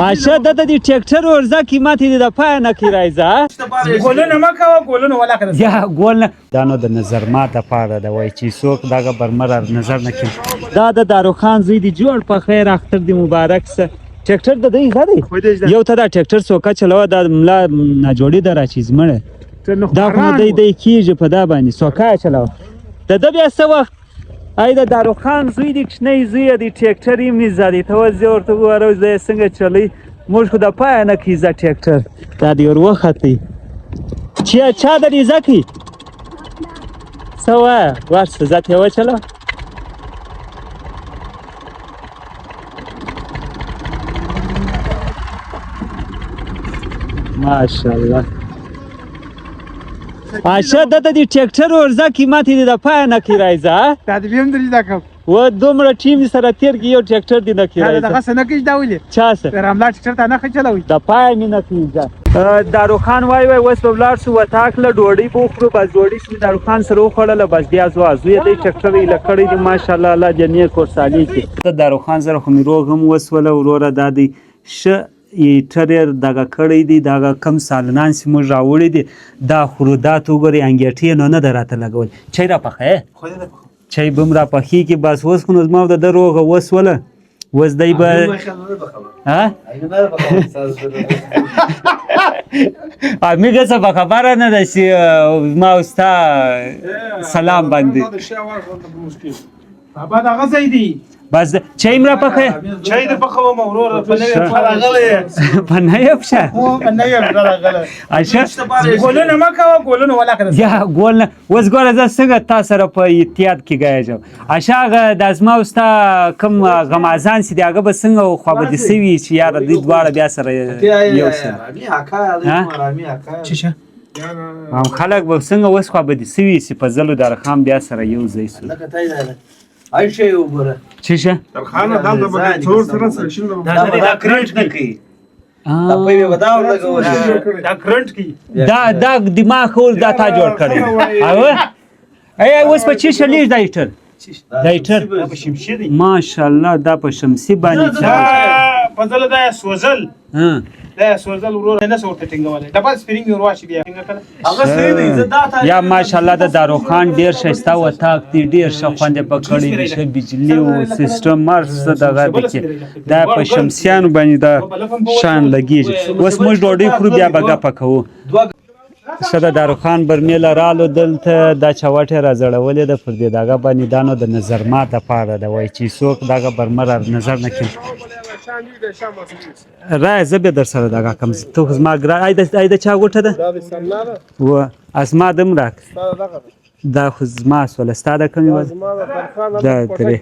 اشه د دې ټریکټر ورځه قیمت دې د پای نه کی راځه. ګولونه مه کوه، ګولونه ولا کړه. یا ګول نه دا نو د نظر ما د پاره د وای چې څوک دغه برمر نظر نه کړي. دا د داروخان زوی دی، جوړ په خیر، اختر دی مبارک سه. ټریکټر د دی غری یو ته دا ټریکټر څوکه چلوه، دا ملا ناجوړي ده راچې زمړه دا خو نو دی دی کیږي په دا باندې څوکه یې چلوه. د ده بیا څه وخت ای د داروخان زوی دی، کوچنی زوی دی، ټریکټر یې میزه دی، ته وځې ورته وګوره زه یې څنګه چلوي. موږ خو د پایه نه کوي زه ټریکټر دا دی ور وختی چې چا د ریزه کوي څه وایه، ورشه زه ترې وچلوه. ماشاءالله. اشه د دې ټریکټر ورځه قیمت دې د پای نه کی راځه. دا دې هم درې دا کوم و دومره ټیم سره تیر کی یو ټریکټر دې نه کی دا راځه. دغه څه نه کوي دا ولې چا سره راملا ټریکټر ته نه چلوي د پای مې نه کیږي. داروخان وای وای اوس به ولاړ شو وطاق له ډوډۍ به وخورو، بس ډوډۍ چې داروخان سره وخوړله بس بیا ځو. زوی دی ټریکټر یې له کړی دی ماشاءالله، الله دې نیک ورصالح کړي. د داروخان سره خو مې روغ هم وسوله وروره. دا دی ښه هیټر یې دغه کړی دی، دغه کم سالنان چې موږ راوړي دي دا خورو. دا ته وګورې انګیټې یې نو نه ده راته لګولې. چای را پخوې؟ چای به هم را پخېږي. بس اوس خو نو زما د ده روغه وسوله، اوس دی به ها امیګه څه به خبره نه ده چې زما او ستا سلام باندې. بابا دغه ځای دی. بس چای هم را پخوې؟ چای د پخوم ورور په نوې پښه راغلی. په نوې پښه؟ هو په نوې پښه راغلی. اشه ګولونه مه کوه، ګولونه ولا کړه. یا ګول نه اوس ګوره زه څنګه تا سره په احتیاط کې ګایږم. اشه هغه د زما او ستا کوم غمازان چې دی هغه به څنګه خوابدي سوي چې یاره دوی دواړه بیا سره یو سره هم خلک به څنګه اوس خوابدي سوي چې په ځلو دارخان بیا سره یو ځای سو. عايشه وګوره څه شه ترخانه دا د بګ څور سره سره شین. دا دا کرنٹ نه کوي، دا په یو دا ورلګول دا کرنٹ کوي. دا دا دماغ خول دا تا جوړ کړی. او ای اوس په چی شلیږ دا هیټر؟ دا هیټر په شمشي دی ماشاءالله، دا په شمسي باندې دا په ځل دا سوزل ها دا سوزل ورور نه ورته ټینګولای، ډبل سپرینګ ور واشي بیا ټینګ کړه. هغه سری دی زه دا تا یا ماشاءالله د داروخان ډیر ښایسته وطاق دی، ډیر ښه خوند یې په کړی دی، ښه بجلي او سیستم هر څه دغه دی کې دا په شمسیانو باندې دا شان لګېږي. اوس موږ ډوډۍ خورو بیا به ګپه کوو. ښه د داروخان برمې له رالو دلته دا چوټه یې راځړولې ده پر دې دغه باندې. دا نو د نظر مات دپاره ده، وایي چې څوک دغه برمه را نظر نه کړي. رایه زه به در سره دغه کم، ته خو زما ګران. ای د چا غوټه ده؟ و ازما دم راک، دا خو زما سوله، ستا د کومې وه؟ دا درې.